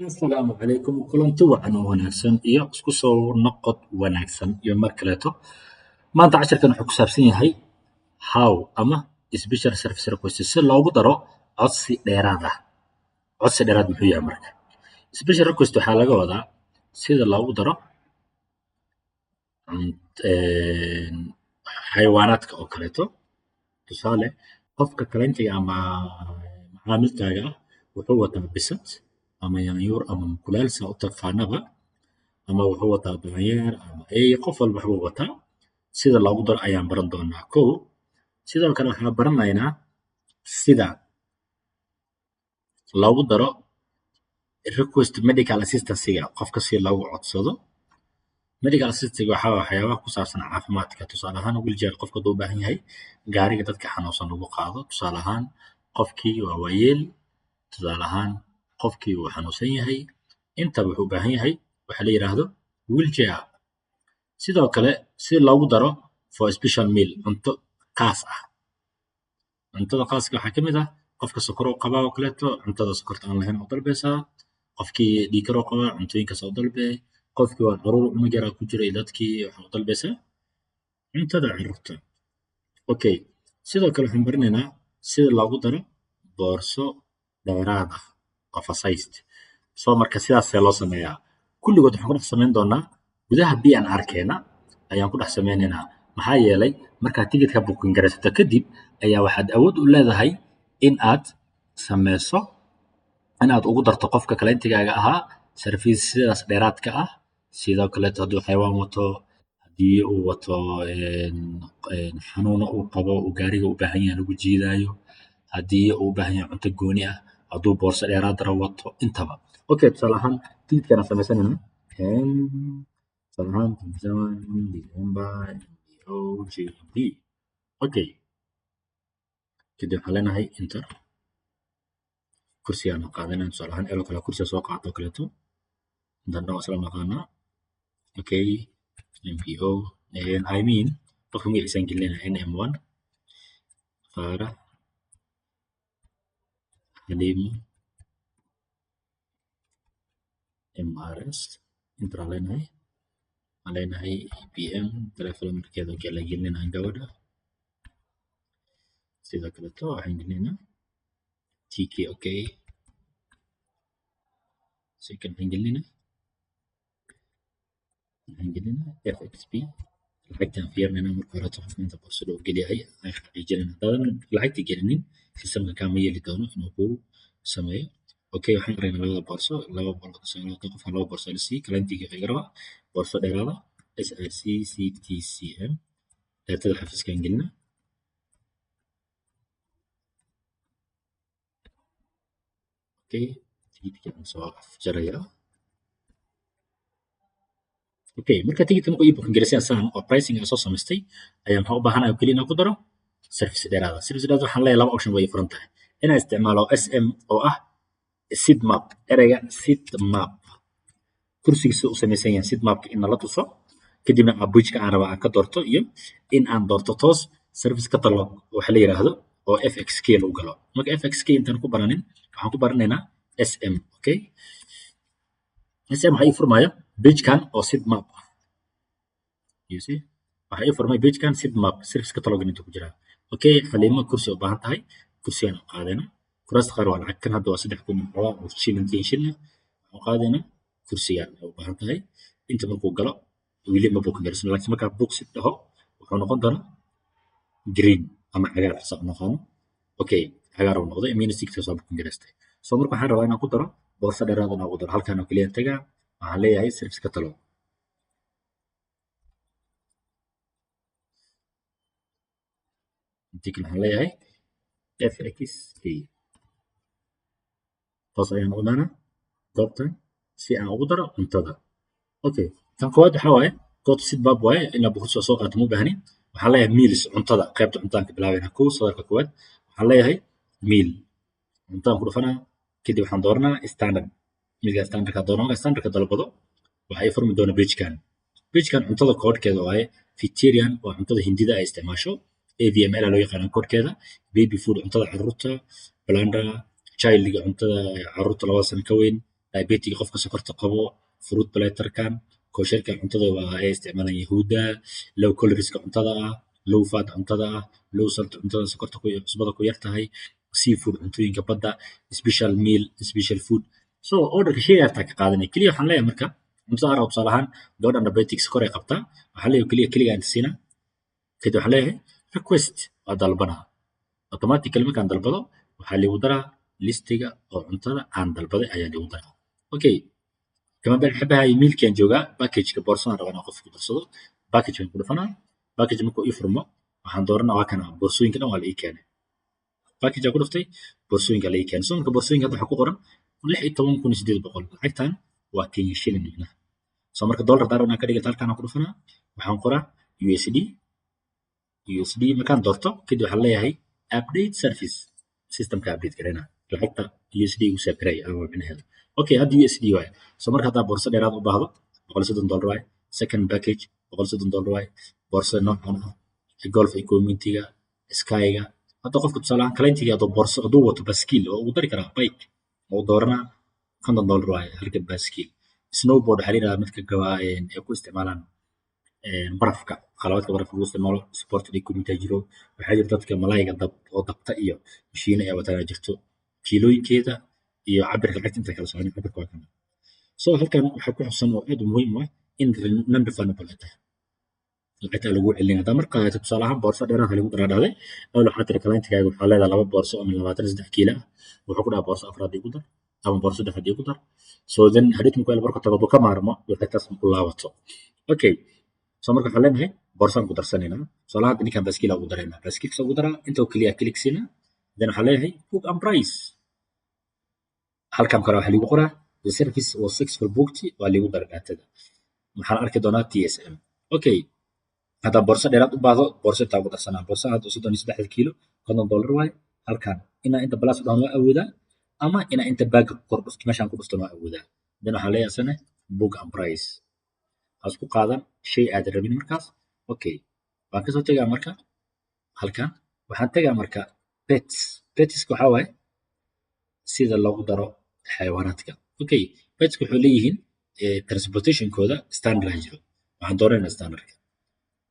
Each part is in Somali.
Asalaamu calaykum, kulanti wacan oo wanaagsan iyo isku soo noqod wanaagsan iyo mar kaleeto. Maanta casharkan wuxuu ku saabsan yahay how ama special service request, si loogu daro codsi dheeraad ah. Codsi dheeraad muxuu yahay? Marka special request waxaa laga wadaa sida loogu daro xayawaanaadka oo kaleeto. Tusaale, qofka clientiga ama macaamilkaaga ah wuxuu wataa bisad ama yaanyuur ama mukulaal, saa u taqaanaba, ama wuxuu wataa daanyeer ama ey. Qof walba waxbuu wataa. Sida loogu daro ayaan baran doonaa. Kow, sidoo kale waxaan baranaynaa sida loogu daro request medical assistance-ga, qofka si loogu codsado medical assistance. Waxaa waxyaabaha ku saabsan caafimaadka. Tusaale ahaan, wheelchair qofka hadduu u baahan yahay, gaariga dadka xanuunsan lagu qaado. Tusaale ahaan, qofkii waa waayeel. Tusaale ahaan, qofkii uu xanuunsan yahay. Intaba wuxuu u baahan yahay waxa la yidhaahdo wheelchair. Sidoo kale, si loogu daro for special meal, cunto khaas ah. Cuntada khaaska waxaa ka mid ah qofka sokor uu qabaa oo kaleeto, cuntada sokorta aan lahayn oo dalbaysaa. Qofkii dhiig kar uu qabaa, cuntooyinkaas oo dalbee. Qofkii waa caruur, cunug yaraa ku jira iyo dadkii, waxaa u dalbaysaa cuntada carruurta. Okay, sidoo kale waxaan baranaynaa sida loogu daro boorso dheeraad ah, oversized. So marka sidaasee loo sameeyaa? Kulligood waxaan ku dhex samayn doonaa gudaha PNR keena ayaan ku dhex sameynaynaa. Maxaa yeelay, markaad ticketka booking garaysato kadib ayaa waxaad awood u leedahay in aad sameyso, in aad ugu darto qofka clientigaaga ahaa serviceyadaas dheeraadka ah. Sidoo kaleeto, hadduu xayawaan wato, haddii uu wato xanuuno uu qabo, uu gaariga u baahan yahay lagu jiidaayo, haddii uu u baahan yahay cunto gooni ah, hadduu boorso dheeraad wato, intaba. Okay, tusaale ahaan tigidhkan aan sameysanayna, tusaale ahaan 27 December O J D. Okay, kadib waxaan leenahay enter. Kursigaan qaadanaya, tusaale ahaan elo kale kursiga soo qaato kaleeto, intaan dhan waa isla naqaanaa. Okay, MPO, I mean, qofka magaciisaan gelinayna, NM1 Faarax Xaliimo MRS. Enter aan leenahay. Waxaan leenahay APM, telephone numberkeeda kala gelinayna gabadha. Sidoo kaleeto waxaan gelinaynaa TK. Okay, second waxaan gelinaynaa FXP. Lacagtaan fiirinayna marka horeeto, qofka inta boorsada uu gelyahay aan xaqiijinayna. Haddaadan lacagta gelinin, systemka kaama yeeli doono inuu kuu sameeyo. Okay, waxaan aragnaa labada boorso, laba boorso. Qofka laba boorso la siiyey. Clientiga waxay rabaa boorso dheeraada. SIC CTCM, daatada xafiiskaan gelina. Okay, tigidhkii aan soo afjarayaa. Okay, marka tigidhka markuu ii booking garaysay saan oo pricing aan soo samaystay, ayaa maxaa u baahanahay oo keliya inaan ku daro service dheeraada. Service dheeraada waxaan leeyahay laba option way furan tahay: inaan isticmaalo SM oo ah seat map, ereyga seat map, kursiga sida u samaysan yahay seat mapka in nala tuso, kadibna pageka aan rabaa aan ka doorto, iyo in aan doorto toos service catalog waxa la yiraahdo oo FXK lagu galo. Marka FXK intaan ku baranin, waxaan ku baranaynaa SM. Okay, SM waxaa ii furmaya pagekan oo seat map ah. You see, waxaa ii furmay pagekan seat map, service catalog inta ku jiraa. Okay, Xaliimo kursi u baahan tahay, kursigaan u qaadayna. Kuraasta qaar waa lacag, kan hadda waa 3000 xogaa oo shilin, shilin. Waxaan qaadaynaa kursigaan ay u baahan tahay. Inta markuu galo, weli ma booking garaysan, laakiin markaa book seat dhaho, wuxuu noqon doonaa green ama cagaar, saa u naqaano. Okay, cagaar uu noqday, minus six soo booking garaystay. So marka waxaan rabaa inaan ku daro boorso dheeraad inaan ku daro. Halkaan oo keliya tagaa, waxaan leeyahay service catalog. Intii kale waxaan leeyahay FXK. Toos ayaan u imaanaa goobtan si aan ugu daro cuntada. Okay, tan koowaad waxaa waaye go to seat map waaye. Inaad bokorso soo qaato ma u baahni. Waxaan leeyahay meals, cuntada, qaybta cuntaan ka bilaabayna. Kow, sadarka koowaad waxaan leeyahay meal, cuntaan ku dhufanaa. Kadib waxaan dooranaa standard, midka standardka dooran. Marka standardka dalbado, waxaa ii furmi doona pagekan. Pagekan cuntada koodhkeeda waaye. Vegetarian waa cuntada Hindida ay isticmaasho, AVML loo yaqaana koodhkeeda. Baby food, cuntada carruurta. Blender childga, cuntada carruurta 2 sano ka weyn. Diabetic, qofka sokorta qabo, fruit platterkan, kosherka cuntada waa ay isticmaalaan Yahuudda, low calorieska cuntada ah, low fat cuntada ah, low salt cuntada sokorta ku cusbada ku yar tahay, seafood, cuntooyinka badda, special meal, special food. So orderka shey yartaa ka qaadanay. Keliya waxaan leeyahay marka cuntada aan rabo, tusaale ahaan gabadhan diabetic, sokor ay qabtaa, waxaan leeyahay keliya keliga inta siina. Kadib waxaan leeyahay request, waa dalbanaa. Automatically markaan dalbado waxaa liigu daraa listiga oo cuntada aan dalbaday ayaa liigu daraa. Okay, kama xabahay mealkaan joogaa, packageka boorsadaan rabaa inaan qofka ku darsado. Package ku dhufanaa. Package markuu ii furmo waxaan dooranaa, waa kana, boorsooyinka dhan waa la ii keenay. Package aan ku dhuftay, boorsooyinka la ii keenay. So marka boorsooyinka hadda waxaa ku qoran 16,800. Lacagtan waa Kenya shilling micnaha. So marka dollar daar inaan ka dhigata, halkaan aan ku dhufanaa, waxaan qoraa USD. USD markaan doorto kadib waxaan leeyahay update service, systemka update garayna, lacagta USD igu save garay ama micnaheedu. Okay, hadda USD waaye. So marka haddaa boorso dheeraad u baahdo, $130 waaye. Second package $130 waaye. Boorsada noocan ah, golf equipmentiga, skiga. Hadda qofka, tusaale ahaan, clientiga hadduu boorso hadduu wato, baskiil oo ugu dari karaa, bike oo dooranaa, $50 waaye halka baskiil. Snowboard waxaa la yidhahdaa midka gabaa ay ku isticmaalaan barafka, qalabadka barafka lagu isticmaalo. Sport equipment jiro, waxaa jira dadka malayga dab oo dabta iyo mashiino ay wataan jirto. Kiilooyinkeeda iyo cabirka lacagta inta kala soconin, cabirka waa kana. So halkan waxaa ku xusan oo aad u muhiim u ah in non refundable ay tahay, lacagta lagu celin haddaa marka qaadato. Tusaale ahaan boorso dheeraad lagu daraa dhahday awal, waxaa tiri clientigaaga waxaa leedahay laba boorso oo min 23 kiilo ah. Wuxuu ku dhahaa boorso afraad igu dar ama boorso saddexaad igu dar. So then hadhowt markuu marka tago ka maarmo, lacagtaas ku laabato. Okay, so marka waxaan leenahay boorsaan ku darsanaynaa. Tusaale hadda ninkan baaskiil ugu daraynaa, baaskiilka ugu daraa inta oo keliya click siinaa. Then waxaan leeyahay book and price. Halkan kore waxaa liigu qoraa "The service was successful booked", waa liigu daray daatada. Waxaan arki doonaa TSM. Okay, haddaa boorso dheeraad u baahdo, boorso intaa ugu darsanaa. Boorso hadda 33 kiilo, $50 waaye. Halkan inaa inta plus dhahan waa awoodaa, ama inaa inta baaga ku kor dhufto, meeshaan ku dhuftan waa awoodaa. Then waxaan leeyahay asana book and price. Waxaa isku qaadan shay aadan rabin markaas. Okay, waan kasoo tegaa marka halkan. Waxaan tegaa marka pets. Petska waxaa waaye sida loogu daro xayawaanaadka. Okay, petska waxay leeyihiin transportationkooda standard jiro. Waxaan dooranayna standardka.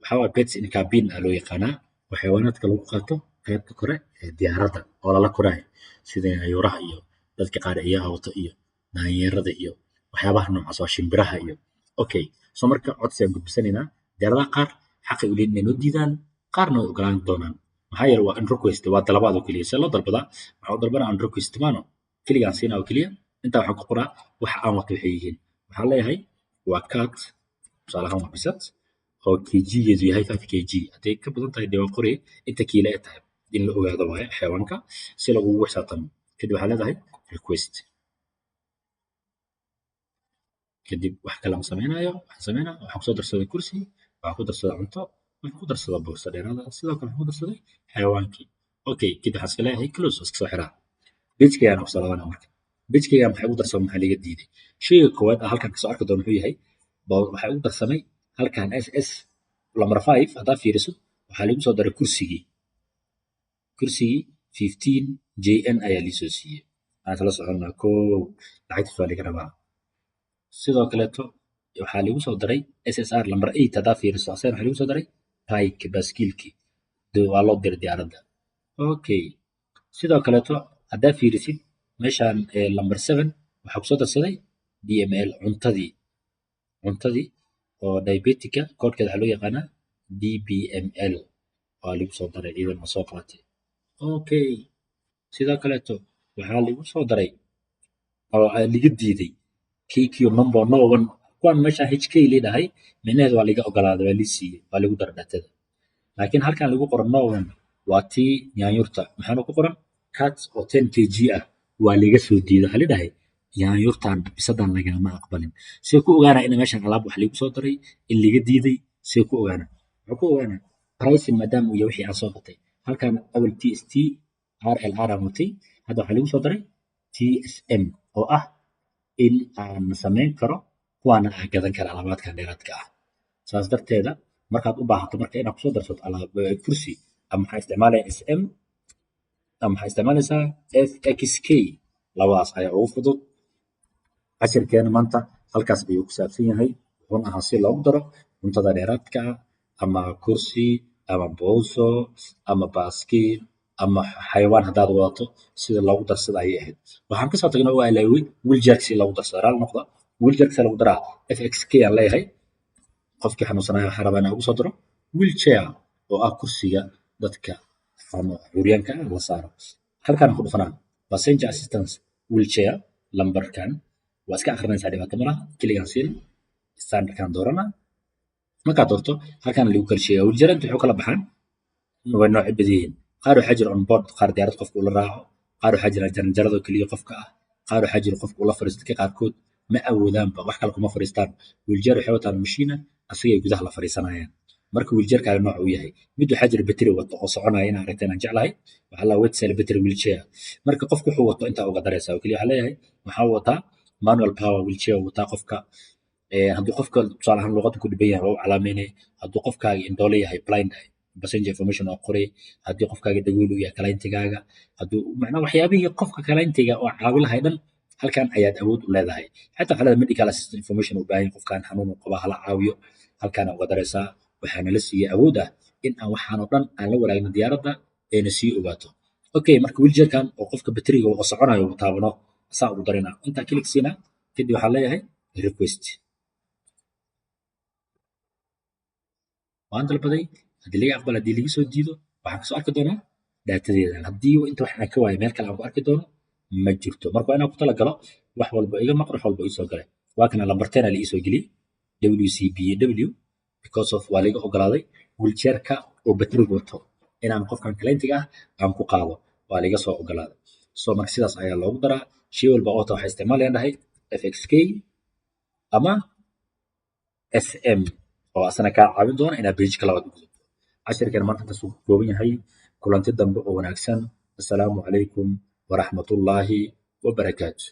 Waxaa waaye pets in cabin aa loo yaqaanaa, oo xayawaanaadka lagu qaato qaybta kore ee diyaaradda oo lala koraayo, sida ayuuraha iyo dadka qaar eeyaha wato iyo daanyeerada iyo waxyaabaha noocaas waa shimbiraha iyo. Okay, so marka codsi aan gudbisanaynaa. Diyaaradaha qaar xaqay u leeyihin inay noo diidaan, qaarna way ogolaan doonaan. Maxaa yeele waa on request, waa dalabaad oo keliya. See loo dalbadaa? Waxaan u dalbanaa on request maano keligaan siinaa oo keliya. Intaa waxaan ku qoraa waxa aan wato waxay yihiin. Waxaan leeyahay waa cat, tusaale ahaan waa bisad oo kg-geedu yahay 5 kg. Hadday ka badan tahay dee waa qori inta kiilo ay tahay, in la ogaado waaye xayawaanka si lagugu xisaabtamo. Kadib waxaa leedahay request. Kadib wax kale ma samaynayo. Waxaan sameynaa, waxaan kusoo darsaday kursi, waxaan ku darsaday cunto, waxaan ku darsaday boorso dheeraada, sidoo kale waxaan ku darsaday xayawaankii. Okay, kadib waxaan iska leeyahay close, iska soo xiraa. Pagekaygaan kusoo laabanaa. Marka pagekaygaan maxay ugu darsamay, maxaa liiga diiday? Shayga koowaad aan halkan kasoo arki doono muxuu yahay? Waxaa ugu darsamay halkan SS number 5. Haddaa fiiriso, waxaa liigu soo daray kursigii. Kursigii 15 JN ayaa liisoo siiyey. Aan isla soconnaa. Kow, lacagtiis waa liga rabaa. Sidoo kaleeto waxaa liigu soo daray SSR number 8. Haddaa fiiriso, asagana waxaa liigu soo daray bike, baaskiilkii waa loo diray diyaaradda. Okay, sidoo kaleeto haddaa fiirisid meeshaan number 7, waxaa kusoo darsaday DML, cuntadii, cuntadii oo diabetica, koodhkeeda waxaa loo yaqaanaa DBML, waa liigu soo daray iyadan oo soo qaatay. Okay, sidoo kaleeto waxaa liigu soo daray oo liga diiday KQ number no one. Kuwan meesha HK leedahay micnaheedu waa liga ogolaaday, waa lii siiyey, waa ligu daray datada. Laakiin halkan lagu qoran no one waa tii yaanyurta. Maxaana ku qoran? Cat oo 10 kg ah waa liga soo diiday. Waxaa lidhahay yaanyurtan, bisadan lagama aqbalin. See ku ogaanaa in meeshan alaab wax liigu soo daray, in liga diiday? See ku ogaanaa? Wuxuu ku ogaanaa pricing, maadaama uu yahay wixii aan soo gatay. Halkan awal TST RLR aan watay, hadda waxaa liigu soo daray TSM, oo ah in aan samayn karo kuwaana aan gadan kara alaabaadkan dheeraadka ah. Saas darteeda markaad u baahato marka inaad kusoo darsato alaab kursi, ama waxaa isticmaalaya SM ama waxaa isticmaalaysaa FXK, labadaas ayaa ugu fudud. Cashirkeena maanta halkaas ayuu ku saabsan yahay, wuxuuna ahaa si loogu daro cuntada dheeraadka ah ama kursi ama booso ama baaskiil ama xayawaan haddaad wadato, sida loogu darsada ayay ahayd. Waxaan kasoo tagnay oo ilaaway wheelchair si loogu darsado. Raali noqda. Wheelchair si loogu daraa, FXK aan leeyahay. Qofkii xanuunsanaya waxaan rabaa inaan ugu soo daro wheelchair, oo ah kursiga dadka curyaanka ah la saaro. Halkaan ku dhufanaa, passenger assistance wheelchair. Lambarkan waa iska akhrinaysaa, dhibaato malaha. Keligaan siin standardkan dooranaa. Markaad doorto, halkaan lagu kala sheegaa wheelchair inta waxay u kala baxaan, way noocyo badan yihiin. Qaar waxaa jira on board, qaar diyaarad qofka ula raaco, qaar waxaa jira jaranjarado keliya qofka ah, qaar waxaa jira qofka ula fariisto. Dadka qaarkood ma awoodaanba, wax kale kuma fariistaan, wheelchair waxay wataan mashiina asagay gudaha la fariisanayaan. Marka wheelchairkaaga nooc uu yahay, mid waxaa jira battery wato oo soconaya, inaan aragteen aan jeclahay, waxaa la wet cell battery wheelchair. Marka qofku wuxuu wato intaa uga daraysaa oo keliya. Waxaa leeyahay waxaa wataa manual power wheelchair wataa qofka. Hadduu qofka tusaale ahaan luqadda ku dhiban yahay, waa u calaameynaya. Hadduu qofkaaga indhoole yahay, blind passenger information waa qoray. Haddii qofkaaga dhagool uu yahay, clientigaaga hadduu macnaa waxyaabihii qofka clientiga oo caawi lahay dhan, halkan ayaad awood u leedahay. Xataa waxaa leedahay medical assistant information uu baahan yahay qofkan, xanuun uu qabaa, hala caawiyo, halkaan uga daraysaa. Waxaa nala siiyey awood ah in aan waxaan oo dhan aan la wadaagno diyaaradda ayna sii ogaato. Okay, marka wheelchairkan oo qofka bateriga oo soconayo uu taabano saa ugu darina, intaa click siina, kadib waxaan leeyahay request. Waan dalbaday. Haddii laga aqbalo, haddii laga soo diido, waxaan kasoo arki doonaa datadeeda. Haddii inta wax aan ka waayo, meel kale aan ku arki doono ma jirto. Marka waa inaan ku talagalo wax walba iga maqan, wax walba iisoo galay. Waa kana lambar 10 la iisoo geliyey, WCBW, because of waa laga ogolaaday wheelchairka oo bateriga wato inaan qofkan clientiga ah aan ku qaado, waa laga soo ogolaaday. So marka sidaas ayaa loogu daraa shay walba oota. Waxay isticmaalayaan dhahay FXK ama SM oo asana kaa caawin doona inaad page-ka labaad u gudubto. Cashirkan maanta intaas uu ku kooban yahay. Kulanti dambe oo wanaagsan. Assalaamu calaykum waraxmatullaahi wabarakaatu.